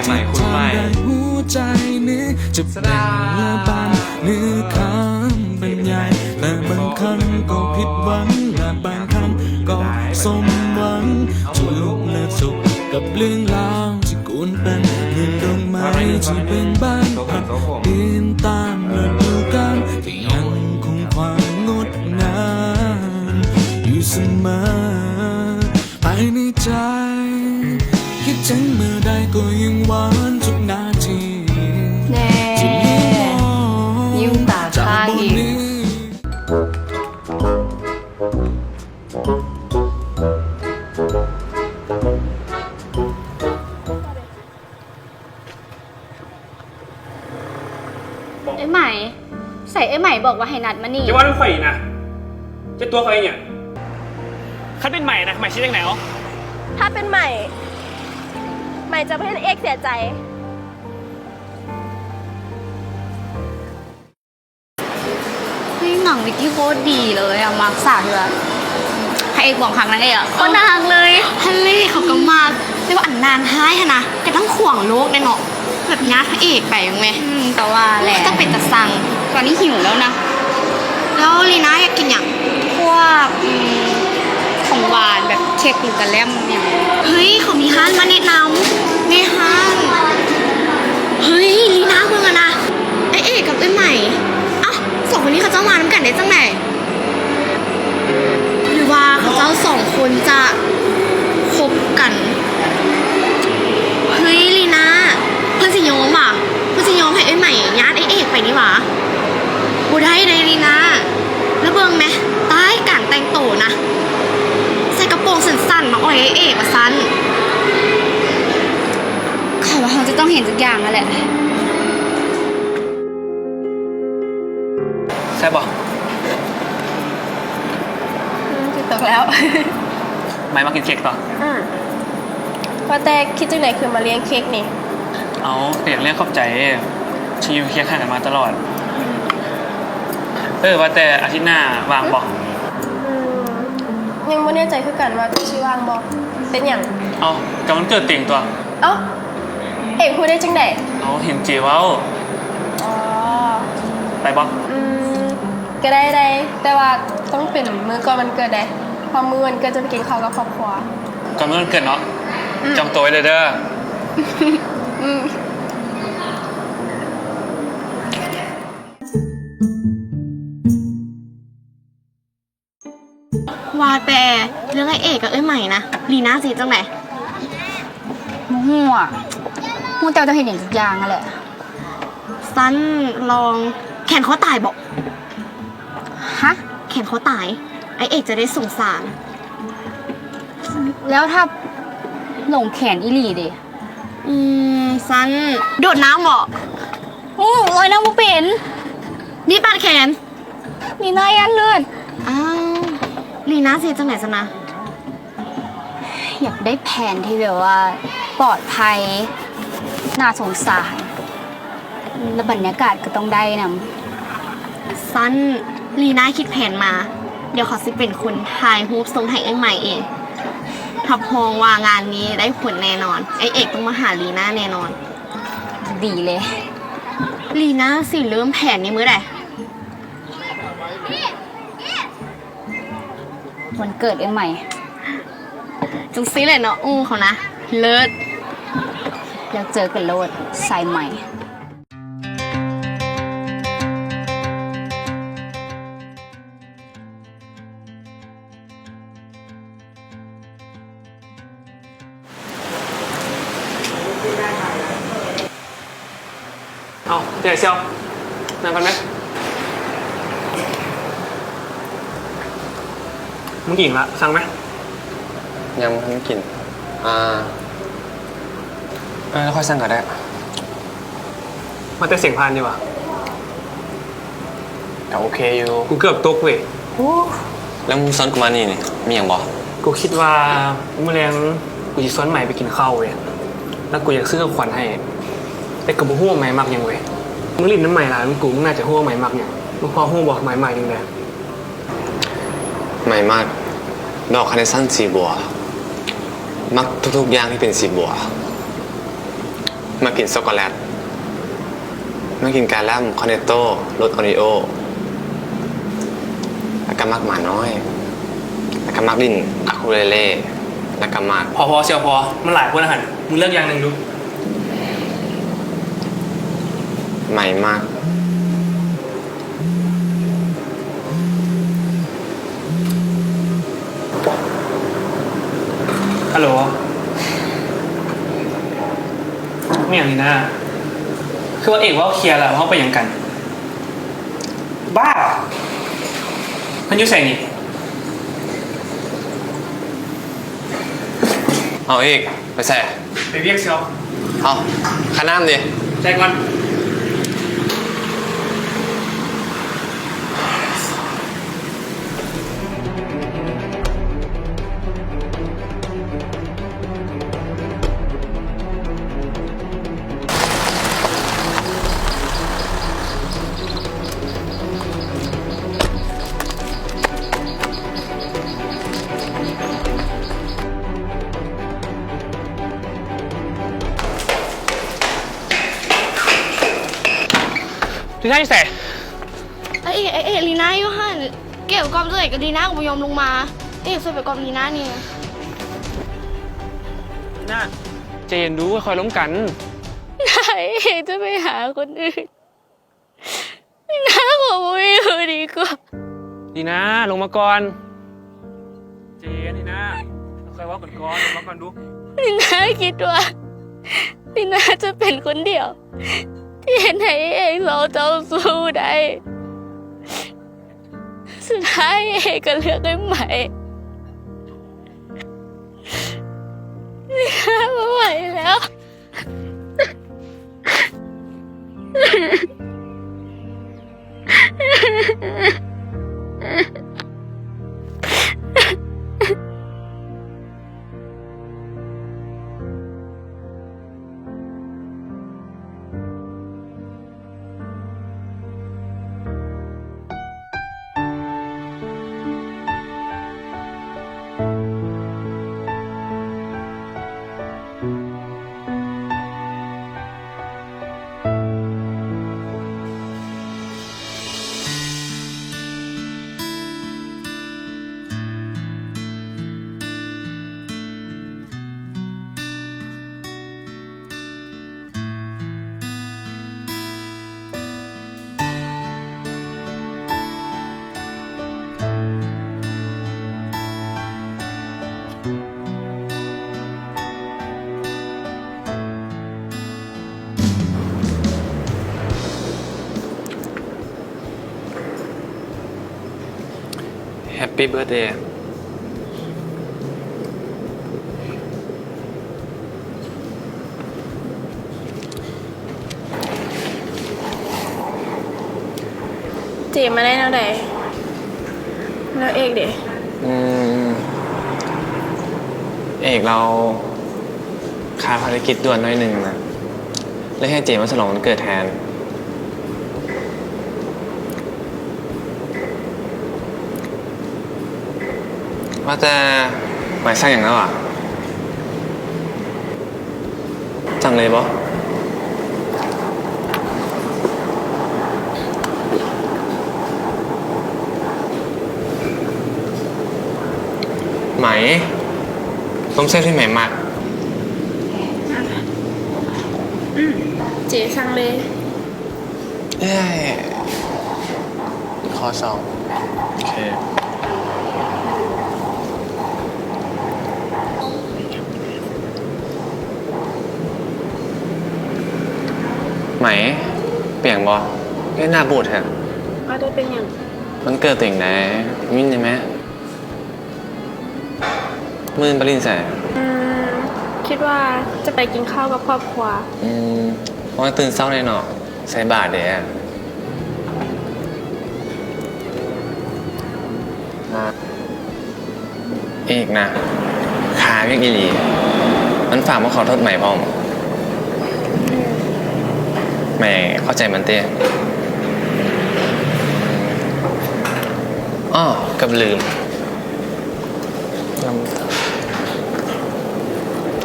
ໃໝ່ ຄຸນໃໝ່ ໃນຫົວໃຈນີ້ ເຈັບແໜ້ນ ສະດາ ແລະບາງເນື້ອຄຳບັນຍາຍ ແຕ່ບາງຄັ້ງກໍຜິດຫວັງ ແລະບາງຄັ້ງກໍສົມຫວັງ ຈະຫຼົບແລະຈົບກັບເລື່ອງລາວທີ່ກວນເປັນ ເໝືອນດອກໄມ້ທີ່ເບິ່ງບານ ຜັດປ່ຽນຕາມລະດູການ ທີ່ຍັງຄົງຄວາມງົດງາມຢູ່ສະເໝີ ພາຍໃນໃຈ ຄິດເຖິງເມື່ອໃດກໍຍິ່ງຫວານທຸກນາທີ ແນ່ ທີ່ມີ ຍິ້ມຕາຄ້າງອີກ ຈາກບ່ອນນີ້ ເອື້ອຍໃໝ່ ໃສເອື້ອຍໃໝ່ບອກວ່າໃຫ້ນັດມານີ້? ຢ່າເວົ້ານຳຂ້ອຍອີກນະ ເຈົ້າຕົວະຂ້ອຍອີຫຍັງ? ຄັນເປັນໃໝ່ນະ ໃໝ່ຊິຈັ່ງໃດເອົາ? ຖ້າເປັນໃໝ່ ໃໝ່ຈະບໍ່ເຮັດໃຫ້ເອກເສຍໃຈ. ເຮີ້ຍ ໜັງວິກນີ້ໂຄດດີເລີຍອະ ມັກສາກຢູ່ລະ ພະເອກບອກຮັກນາງເອກອະ ໂຄດໜ້າຮັກເລີຍ. ຫັ້ນແຫຼະ ເຂົາກໍມັກ ແຕ່ວ່າອັນນາງຮ້າຍຫັ້ນນະ ກໍຕ້ອງຂວາງໂລກແດ່ເນາະ ແບບຍາດພະເອກໄປແມ່ນ ອືມ ກໍວ່າແຫຼະ ກໍເປັນຕາຊັງ. ຕອນນີ້ຫິວແລ້ວນະ. ແລ້ວລີນາຢາກກິນຫຍັງ? ພວກ ອືມ ຂອງຫວານແບບເຄັກ ຫຼືກະແລັມຫຍັງ. ເຮີ້ຍ ເຂົາມີຮ້ານມາແນະນຳ ແມ່ຮ້ານ. ເຮີ້ຍ ລີນາເບິ່ງຫັ້ນນະ ອ້າຍເອກກັບເອື້ອຍໃໝ່. ເອົ້າ ສອງຄົນນີ້ເຂົາເຈົ້າມານຳກັນໄດ້ຈັ່ງໃດ? ຫຼືວ່າເຂົາເຈົ້າສອງຄົນຈະຄົບກັນ? ເຮີ້ຍ ລີນາ ເພິ່ນຊິຍອມຫວາ? ເພິ່ນຊິຍອມໃຫ້ອ້າຍໃໝ່ຍາດອ້າຍເອກໄປນີ້ຫວາ? ບໍ່ໄດ້ເດ້ລີນາ. ແລ້ວເບິ່ງແມະ ຕາຍ ການແຕ່ງໂຕນະ ໃສ່ກະໂປງສັ້ນໆ ມາອ່ອຍອ້າຍເອກວ່າຊັ້ນ. ຂ້ອຍວ່າເຮົາຈະຕ້ອງເຫັນຈັກຢ່າງຫັ້ນແຫຼະ. ແຊບບໍ່? ອືມ ຊິຕົກແລ້ວ. ໃໝ່ມັກກິນເຄັກຕົວະ. ອືມ ວ່າແຕ່ຄິດຈັ່ງໃດຄືມາລ້ຽງເຄັກນີ້? ເອົ້າ ກໍຢາກລ້ຽງຂອບໃຈ ທີ່ຢູ່ຄຽງຂ້າງກັນມາຕະຫຼອດ. ເອີ ວ່າແຕ່ອາທິດໜ້າວ່າງບໍ່? ອືມ ຍັງບໍ່ແນ່ໃຈຄືກັນວ່າເຈົ້າຊິວ່າງບໍ່. ເປັນຫຍັງ? ເອົ້າ ກໍວັນເກີດຕົວເອງຕົວະ. ເອົ້າ ເອກຮູ້ໄດ້ຈັ່ງໃດ? ເອົ້າ ເຫັນເຈເວົ້າ. ອໍ ໄປບໍ່? ອືມ ກໍໄດ້ ໄດ້ ແຕ່ວ່າຕ້ອງເປັນມື້ກ່ອນວັນເກີດເດ້ ເພາະມື້ວັນເກີດຈະໄປກິນເຂົ້າກັບຄອບຄົວ. ກ່ອນມື້ວັນເກີດເນາະ. ອືມ ຈອງໂຕໄວ້ເດີ. ອືມ. ວ່າແຕ່ເລື່ອງອ້າຍເອກກັບເອື້ອຍໃໝ່ນະ ລີນາຊິເຮັດຈັ່ງໃດ? ບໍ່ຮູ້ອະ ຮູ້ແຕ່ວ່າຈະເຮັດຫຍັງຈັກຢ່າງຫັ້ນແຫຼະ. ຊັ້ນລອງແຂນຄໍຕາຍບໍ? ຮະ? ແຂນຄໍຕາຍ ອ້າຍເອກຈະໄດ້ສົງສານ. ແລ້ວຖ້າຫຼົງແຂນອີ່ຫຼີເດ? ອືມ ຊັ້ນໂດດນ້ຳບໍ? ໂອ້ ລອຍນ້ຳບໍ່ເປັນ. ມີບາດແຂນ. ລີນາຢ້ານເລືອດ. ອ້າວ ລີນາຊິເຮັດຈັ່ງໃດຊັ້ນນະ? ຢາກໄດ້ແຜນທີ່ແບບວ່າປອດໄພ ໜ້າສົງສານ ແລະ ບັນຍາກາດກໍຕ້ອງໄດ້ນຳ. ຊັ້ນ ລີນາຄິດແຜນມາ ດຽວເຂົາຊິເປັນຄົນຖ່າຍຮູບສົ່ງໃຫ້ອ້າຍໃໝ່ເອງ. ຮັບຮອງວ່າງານນີ້ໄດ້ຜົນແນ່ນອນ ອ້າຍເອກຕ້ອງມາຫາລີນາແນ່ນອນ. ດີເລີຍ. ລີນາຊິເລີ່ມແຜນໃນມື້ໃດ? ວັນເກີດອ້າຍໃໝ່. ຈັ່ງຊີ້ແຫຼະເນາະ ອູ້ເຂົານະ ເລີດ. ແລ້ວເຈີກັນໂລດ ສາຍໃໝ່. ເອົາ ເຈົ້າຊຽວ ນັ່ງກ່ອນແມະ. ມຶງກິນລະ ສັ່ງແມະ. ຍັງບໍ່ທັນກິນ. ອ່າ ເອີ ແລ້ວຄ່ອຍສັ່ງກໍໄດ້. ວ່າແຕ່ສຽງຜ່ານດີຫວາ? ກໍໂອເຄຢູ່. ກູເກືອບຕົກເວີຍ. ໂອ້ ແລ້ວມຶງຊວນກູມານີ້ນີ້ ມີຫຍັງບໍ່? ກູຄິດວ່າມື້ແລງກູຊິຊວນໃໝ່ໄປກິນເຂົ້າເວີຍ. ແລ້ວກູຢາກຊື້ຂອງຂວັນໃຫ້ ແຕ່ກໍບໍ່ຮູ້ວ່າໃໝ່ມັກຫຍັງເວີຍ. ມຶງຫຼິ້ນນຳໃໝ່ຫຼາຍກວ່າກູ, ມຶງໜ້າຈະຮູ້ວ່າໃໝ່ມັກຫຍັງ. ມຶງພໍຮູ້ບໍ່ ໃໝ່ມັກຫຍັງແດ່? ໃໝ່ມັກດອກຄາເນຊັນສີບົວ, ມັກທຸກໆຢ່າງທີ່ເປັນສີບົວ. ມັກກິນຊັອກໂກແລັດ, ມັກກິນກາລຳຄອນເນັດໂຕລົດໂອຣີໂອ, ແລ້ວກໍມັກໝານ້ອຍ, ແລ້ວກໍມັກຫຼິ້ນອາຄູເລເລ, ແລ້ວກໍມັກ ພໍ ພໍ ສ່ຽວ ພໍ, ມັນຫຼາຍໂພດລະຫັ້ນ, ມຶງເລືອກຢ່າງໜຶ່ງດູ. ໄໝມັກ. ຮັລໂຫຼ ແມ່ນຫຍັງນີ້ນາ? ຄືວ່າເອກເວົ້າເຄລຍແລ້ວ ເຮົາໄປຫຍັງກັນ? ບ້າ! ມັນຢູ່ໃສນີ້? ເອົາເອກ ໄປໃສ? ໄປວຽກຊິອອກ. ເອົາ ຄ່ານ້ຳເດ? ຈ່າຍກ່ອນ. ລີນາຢູ່ໃສ? ໄອ້ເອກ ໄອ້ເອກ ລີນາຢູ່ຫັ້ນ. ເກວກອມເລີຍ ກໍລີນາກໍບໍ່ຍອມລົງມາ. ເອກ ຊ່ວຍໄປກອມລີນາແດ່. ລີນາ ໃຈເຢັນດູ ຄ່ອຍລົມກັນ. ໄອ້ເອກ ຈະໄປຫາຄົນອື່ນ. ລີນາ ຂໍບໍ່ຢູ່ດີກວ່າ. ລີນາ ລົງມາກ່ອນ. ໃຈເຢັນ ລີນາ ຄ່ອຍເວົ້າກັນກ່ອນ. ລົງມາກ່ອນດູ. ລີນາຄິດວ່າ ລີນາຈະເປັນຄົນດຽວທີ່ເຮັດໃຫ້ເອກເຊົາເຈົ້າຊູ້ໄດ້. ສຸດທ້າຍເອກກໍເລືອກໄອ້ໄໝ. ລີນາ ບໍ່ໄຫວແລ້ວ. Happy birthday. ເຈມາໄດ້ແນວໃດ? ແລ້ວເອກເດ? ອືມ ເອກລາວຄາພາລະກິດດ່ວນໜ້ອຍໜຶ່ງນະ ເລີຍໃຫ້ເຈມາສະຫຼອງວັນເກີດແທນ. ວ່າແຕ່ໄໝສັ່ງຫຍັງແລ້ວຫວາ? ສັ່ງເລີຍບໍ່? ໄໝ ຕົ້ມແຊບທີ່ໄໝມັກ. ອືມ ເຈສັ່ງເລີຍ. ເອີຍ ຂໍສອງ. ໂອເຄ ໄໝ ເປັນຫຍັງບໍ່? ເຮັດໜ້າບູດແທ້. ບໍ່ໄດ້ເປັນຫຍັງ. ວັນເກີດຕົວເອງໃດ໋ ຍິນດີແມ. ມື້ອື່ນໄປຫຼິ້ນໃສ? ອືມ ຄິດວ່າຈະໄປກິນເຂົ້າກັບຄອບຄົວ. ອືມ ໂອ້ຍ ຕື່ນເຊົ້າແດ່ເນາະ. ໃສ່ບາດເດ້. ເອກນະ ຄາວຽກອີ່ຫຼີ. ມັນຝາກມາຂໍໂທດໃໝພ້ອມ. ໃໝເຂົ້າໃຈມັນເຕ. ອ້ອ ເກືອບລືມ. ນ້ຳ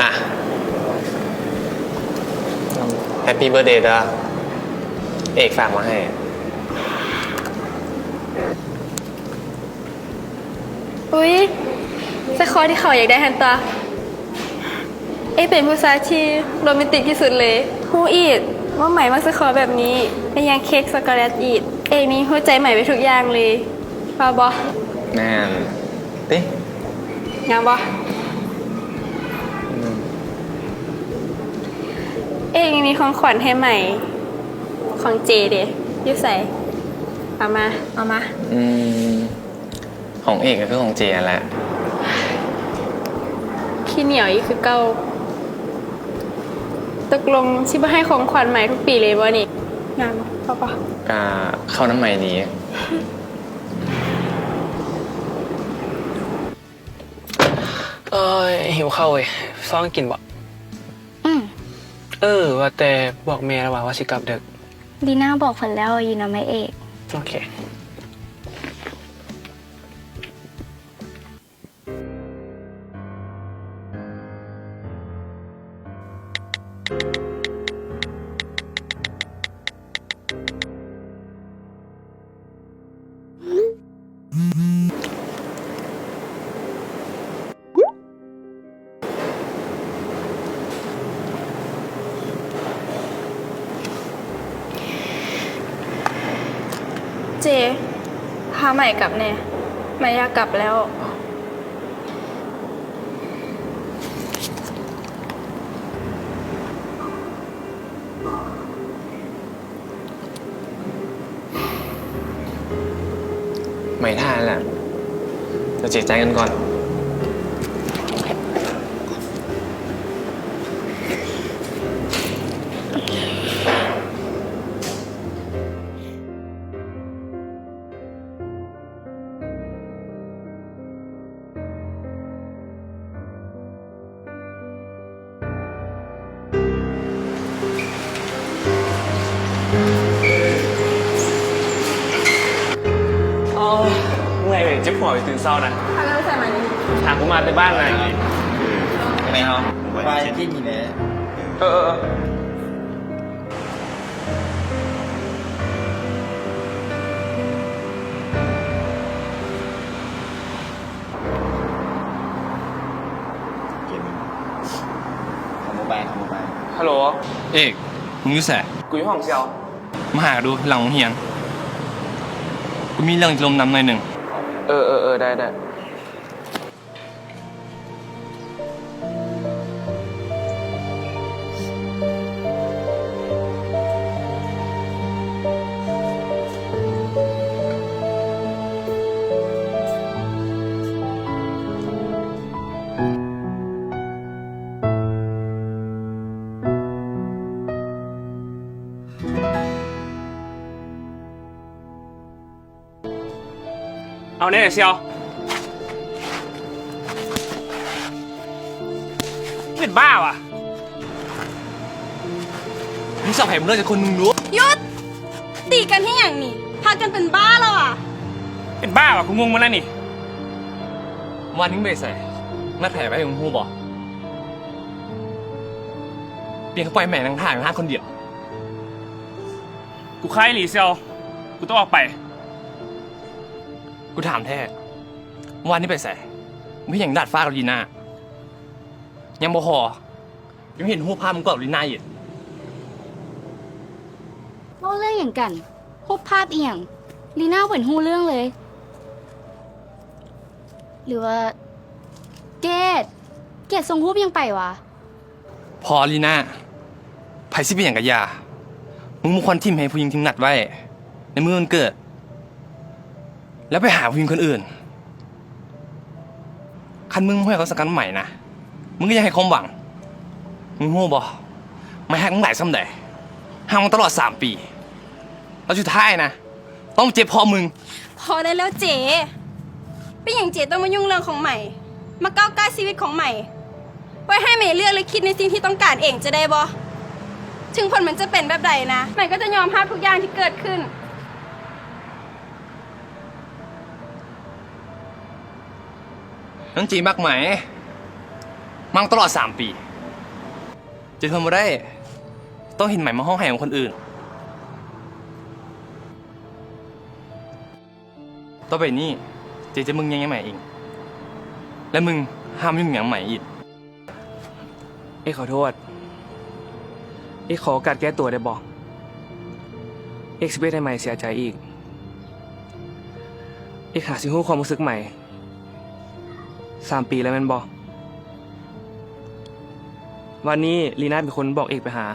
ອະ ນ້ Happy Birthday ເດີ ເອກຝາກມາໃຫ້. ອຸ້ຍ ສາຍຄໍທີ່ເຂົາຢາກໄດ້ຫັ້ນຕົວະ. ເອກເປັນຜູ້ຊາຍທີ່ໂຣແມນຕິກທີ່ສຸດເລີຍ. ຮູ້ອີກວ່າໃໝ່ມັກສາຍຄໍແບບນີ້ ແລະ ຍັງເຄັກຊັອກໂກແລັດອີກ. ເອກນີ້ຮູ້ໃຈໃໝ່ໄປທຸກຢ່າງເລີຍ. ວ່າບໍ່? ແມ່ນຕິ. ງາມບໍ່? ອືມ. ເອກຍັງມີຂອງຂວັນໃຫ້ໃໝ່. ຂອງເຈເດ ຢູ່ໃສ? ເອົາມາ ເອົາມາ. ອືມ. ຂອງເອກກໍຄືຂອງເຈຫັ້ນແຫຼະ. ຂີ້ໜຽວອີກຄືເກົ່າ. ຕົກລົງຊິບໍ່ໃຫ້ຂອງຂວັນໃໝ່ທຸກປີເລີຍບໍ່ນີ້? ງາມບໍ່? ພໍບໍ່? ກະເຂົ້ານຳໃໝ່ດີ. ໂອ້ຍ ຫິວເຂົ້າເວີຍ. ຊອງກິນບໍ່? ອືມ. ເອີ ວ່າແຕ່ບອກແມ່ລະຫວາ ວ່າຊິກັບເດິກ? ລີນາບອກເພິ່ນແລ້ວວ່າຢູ່ນຳອ້າຍເອກ. ໂອເຄ. ເຈ ພາໃໝ່ກັບແດ່. ໃໝ່ຢາກກັບແລ້ວ. ໃໝ່ຖ້າຫັ້ນແຫຼະ. ດຽວເຈຈ່າຍເງິນກ່ອນ. ໂອ້ຍ ເມື່ອຍເວີຍ ເຈັບຫົວຢູ່ຕື່ນເຊົ້ານະ. ພາກັນໄປໃສມານີ້? ຫາກູມາແຕ່ບ້ານນະ. ໄປເຮົາ ໄປກິນນີ້ແຫຼະ. ເອີ ເອີ ເອີ. ເກມນີ້ ຂະໂມຍໄປ ຂະໂມຍໄປ. ຮັລໂຫຼ ເອກ ມຶງຢູ່ໃສ? ກູຢູ່ຫ້ອງເຊວ. ມາຫາກູດູ ຫຼັງໂຮງຮຽນ ກູມີເລື່ອງຈະລົມນຳໜ້ອຍໜຶ່ງ. ເອີ ເອີ ເອີ ໄດ້ ໄດ້. ເອົາແນ່ຊຽວ ເປັນບ້າຫວາ? ມຶງຊອກໃຜມາເລີກຈັກຄົນໜຶ່ງດູ. ຢຸດ! ຕີກັນເຮັດຫຍັງນີ້? ພາກັນເປັນບ້າແລ້ວຫວາ? ເປັນບ້າຫວາ? ກູງົງໝົດແລ້ວນີ້. ວານນີ້ໄປໃສ? ນັດໃຜໄວ້ ມຶງຮູ້ບໍ່? ປ່ຽນເຂົ້າໄປແມ່ງນັ່ງຖ້າຢູ່ຮ້ານຄົນດຽວ. ກູຄາຍອີ່ຫຼີຊຽວ ກູຕ້ອງອອກໄປ. ກູຖາມແທ້ ວານນີ້ໄປໃສ? ມຶງເຮັດຫຍັງດາດຟ້າກັບລີນາ? ຍັງບໍ່ພໍ ຍັງເຫັນຮູບພາບມຶງກອດລີນາອີກ. ເວົ້າເລື່ອງຫຍັງກັນ? ຮູບພາບອີ່ຫຍັງ? ລີນາບໍ່ເຫັນຮູ້ເລື່ອງເລີຍ. ຫຼືວ່າ ເກດ ເກດສົ່ງຮູບຫຍັງໄປຫວາ? ພໍລີນາ ໃຜຊິເປັນຫຍັງກະຢ່າ. ມຶງບໍ່ຄວນຖິ້ມໃຫ້ຜູ້ຍິງທີ່ນັດໄວ້ໃນມື້ວັນເກີດ ແລ້ວໄປຫາຜູ້ຍິງຄົນອື່ນ. ຄັນມຶງບໍ່ໃຫ້ຄວາມສຳຄັນໃໝ່ນະ ມຶງກະຢ່າໃຫ້ຄວາມຫວັງ. ມຶງຮູ້ບໍ່ ໃໝ່ຮັກມຶງຫຼາຍສ່ຳໃດ? ຮັກມາຕະຫຼອດສາມປີ ແລ້ວສຸດທ້າຍນະ ຕ້ອງເຈັບເພາະມຶງ. ພໍໄດ້ແລ້ວເຈ. ເປັນຫຍັງເຈຕ້ອງມາຫຍຸ້ງເລື່ອງຂອງໃໝ່? ມາກ້າວກ່າຍຊີວິດຂອງໃໝ່? ປ່ອຍໃຫ້ໃໝ່ເລືອກ ແລະ ຄິດໃນສິ່ງທີ່ຕ້ອງການເອງຈະໄດ້ບໍ່? ເຖິງຜົນມັນຈະເປັນແບບໃດນະ ໃໝ່ກໍຈະຍອມຮັບທຸກຢ່າງທີ່ເກີດຂຶ້ນ. ນັ້ນເຈມັກໃໝ່ ມັກຕະຫຼອດສາມປີ. ເຈທົນບໍ່ໄດ້ ຕ້ອງເຫັນໃໝ່ມາຮ້ອງໄຫ້ນຳຄົນອື່ນ. ຕໍ່ໄປນີ້ ເຈຈະເບິ່ງແຍງໃໝ່ເອງ ແລະ ມຶງຫ້າມຫຍຸ້ງຫຍັງໃໝ່ອີກ. ເອກຂໍໂທດ. ເອກຂໍໂອກາດແກ້ຕົວໄດ້ບໍ່? ເອກຊິບໍ່ເຮັດໃຫ້ໃໝ່ເສຍໃຈອີກ. ເອກຫາຊິຮູ້ຄວາມຮູ້ສຶກໃໝ່ສາມປີແລ້ວແມ່ນບໍ່? ວານນີ້ລີນາເປັນຄົນບອກເອກໄປຫາ,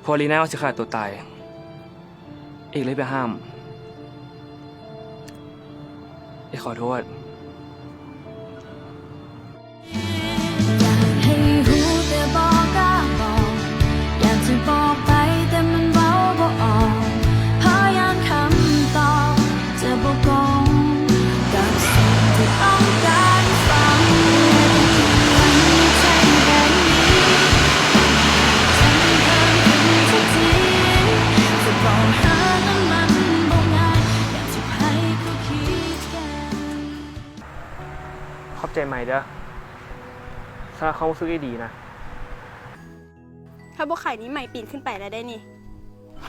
ເພາະລີນາວ່າຊິຂ້າຕົວຕາຍ. ເອກເລີຍໄປຫ້າມ. ເອກຂໍໂທດ. ຢາກໃຫ້ຮູ້ແຕ່ບໍ່ກ້າບອກ, ຢາກຈະບອກໄປແຕ່ມັນເວົ້າບໍ່ອອກ, ເພາະຢ້ານຄຳຕອບຈະບໍ່ກົງກັບສິ່ງທີ່ຕ້ອງການຟັງ. ໃນໃຈແບບນີ້ ຂອບໃຈໃໝ່ເດີ້ ສຳລັບຄວາມຮູ້ສຶກດີໆນະ. ຖ້າບໍ່ໄຂນີ້ໃໝ່ປີນຂຶ້ນໄປແລ້ວເດ້ນີ້.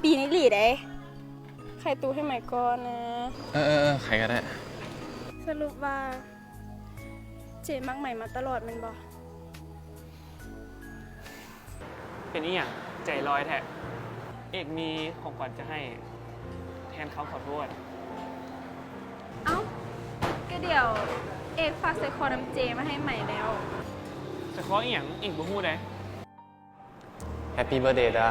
ປີນອີ່ຫຼີເດ້. ໄຂຕູໃຫ້ໃໝ່ກ່ອນນະ. ເອີໆໆ ໄຂກໍໄດ້. ສະຫຼຸບວ່າເຈມັກໃໝ່ມາຕະຫຼອດແມ່ນບໍ່? ເປັນອີ່ຫຍັງໃຈລອຍແທ້? ເອກມີຂອງຂວັນຈະໃຫ້ແທນຄຳຂໍໂທດ. ເອົ້າ ກະດຽວເອກຝາກສາຍຄໍນຳເຈມາໃຫ້ໃໝ່ແລ້ວ. ສາຍຄໍອີ່ຫຍັງ? ເອກບໍ່ຮູ້ເດ້. ແຮັບປີ້ເບີດເດເດີ້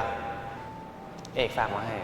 ເອກຝາກມາໃຫ້.